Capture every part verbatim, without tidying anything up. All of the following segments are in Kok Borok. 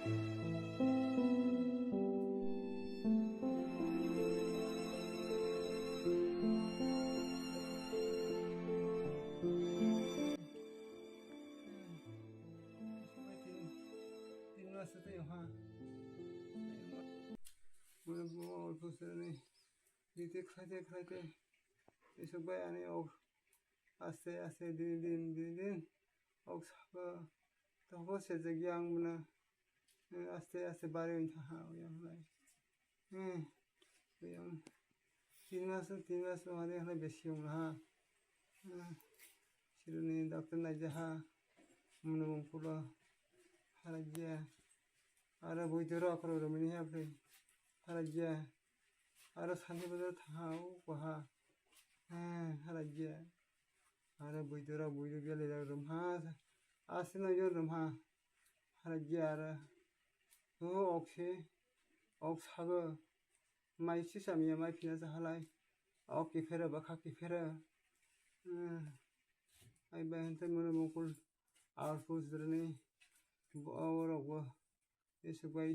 Tin mas twi ha. Mane bo olpo sani dite khlaite khlaite isuk bai ani ok aste aste din din din din ok sabo tongbo sejak yang mane aste aste bari wng tha ha yang lai. Hmm. Yang tin mas tin mas wng ani hwnwi besi wng ha. Hmm. Sironi doctor naija ha. Mano mungkulo harajya. Aro buidoro akhoro romini ha phai harajya. Aro santi bazar tha ha o ko ha. Hmm. Harajya. Aro buidoro buido gele rom ha. Asino yo rom ha. Harajya aro. O ok se. Ok sago. Mai si samya mai phina sa halai. Ok kiphera bakha kiphera. Hmm. Ai bai hante mano mukul. Ar pus drani. Bo oro bo. Isuk bai.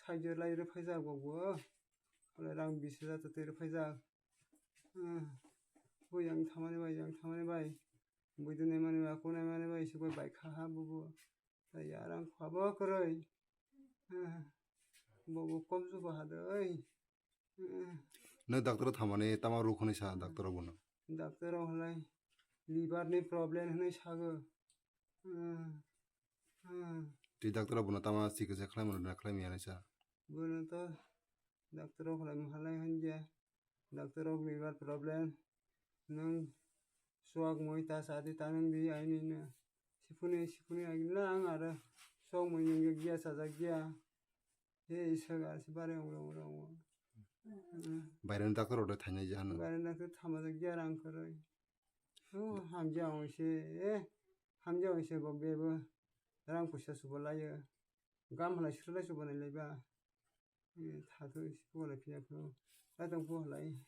Sajo lai re phaijak bo bo. Ole rang bis hajar to twi re phaijak. Hmm. Bo yang thamani bai, yang thamani bai. Buidu naimani bai, aku naimani bai, isuk bai bai kha ha bo bo. Tai arang khwabo kwrwi. Ah, bobo kom jugo hadoi. Ah. Nw doctor thamani tama rukh hwnwi sa doctor bono. Doctor rok hwnlai liver ni problem hwnwi sago. Ah, ah. Twi doctor bono tama chikitsa khlaimano na khlaimya hwnwi sa. Bono to doctor rok hwnlai mahalai hwnjya. Doctor rok liver problem. Nang suak moi ta sa di ta nang di ai ni na. Sipuni sipuni ai na ang ara suak moi nang ya sa jak ya. He isa ga si bare ong rong rong. Baireni doctor rok thainai jahano. Baireni doctor thama jak ya rang koroi. Oh, hamja ong se, eh, hamja ong se bo bebo rang puisa subo layo. Gam halai srwlai subo nai laiba. Eh, thato isi pugo lai phiya phuru. Lai tong pugo lai.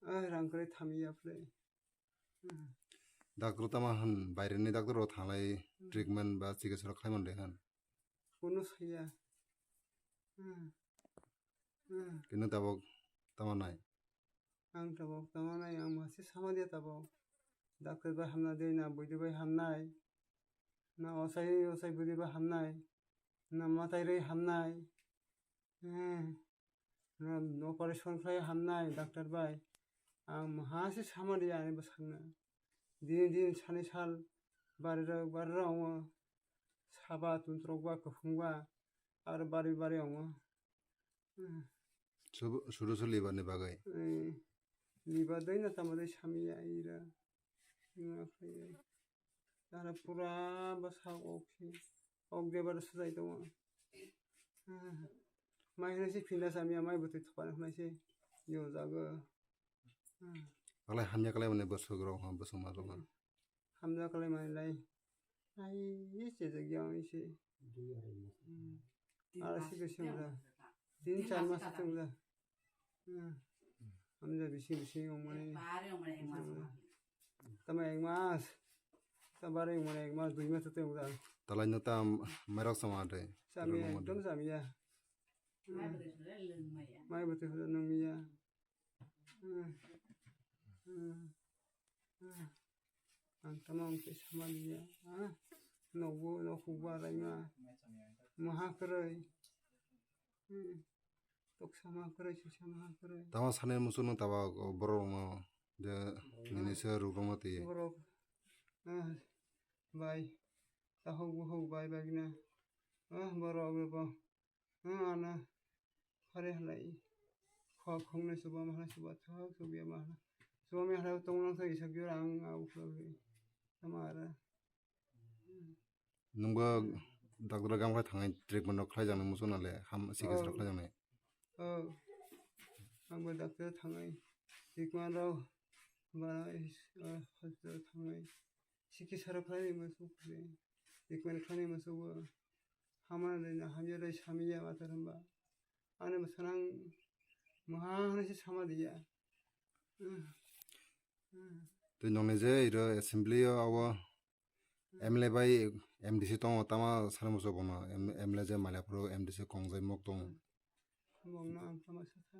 Ah, rang kwrwi thami ya phre. Hmm. Doctor tama hwn, baireni doctor rok thanglai Hmm. treatment ba chikitsa rok khlai man de hwn. Kuno saya. Hmm. Hmm. Kino tabok tama nai. Ang tabok tama nai, ang masi sama dia tabok. Doctor bai hamna de na, buidi bai hamnai. Na osai, osai buidi bai hamnai. Na matai rwi hamnai. Hmm. Na operation khlai hamnai doctor bai. Ang maha se sama dia ani bwsakno. Din din sani sal bari rok, bari rok wngo. Saba tuntrok ba, kwphung ba, aro bari bari wngo. Hmm. Suru suru liver ni bagwi. Eh, liver dai na tamo dai sami ya ira. Ima khlai. Dara pura bwsa ok si. Ok de bar sajai tongo. Ah. Mai hwnwi se phinda samya mai bwtwi thupana hwnwi se yo jago. Ah. Alai hamya kalai mane bwswk rok ha bwswk ma rok ha. Hamya kalai mane lai. Ai se jagya ise. Hmm. Ara si bisi wngda. Tin char mas se wngda. Hmm. Hamja bisi bisi wngmani. Tama ek mas. Ta bare wngmani ek mas, dui mas tei wngda. Talai no ta mairok sama de. Sami ekdom sami ya. Hmm. Mai bwtwi hwnwi nungya. Hmm. Hmm. Hmm. Ang tamo ang tei sama liya. Ah, nokbo, nokhukbo araima. Maha kwrwi. Hmm. Tok sama kwrwi, si sama kwrwi. Tamo sani muchung no tabo borok no je nini se ruk rok ma twi. Borok. Ah, bai. Tahok buhok bai bagina. Ah, borok rok. Hmm, ano. Hare halai. Khok khoknai suba ma halai suba thok subiya ma halai. Suba mi halai tong lang thai isak jora ang au khlo. Tama ara. Nungbo doctor gam khai thangai treatment rok khlai jang nai muchung nale ham sikis rok khlai jang nai. Oh. Ang bo doctor thangai. Treatment rok ba hospital thangai. Sikisa rok khlai ma suk khe. Treatment khlai ma suk. Hamya dai na hamya dai samiya ma tar hamba. Ani bwskanang maha hwnwi se sama diya. Tei nokni je iro assembly o abo M L A bai M D C tongo, tama sana muchung bono, M-, M L A je Mailaphuru M D C Kongjai Mok tongo. Bongno ang tama sakha.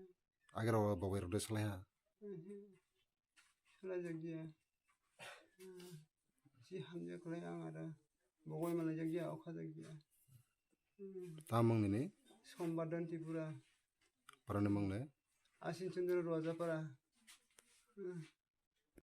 Agero bo bai rok de salai ha. Mhm. Salai jak ya. Hmm. Si hamya khlai ang ara. Bogoi malai jak ya, okha jak ya. Hmm. Tama mung nini? Sombardhan Tripura. Parani mung le? Asin Chandra Rajapara. Hmm.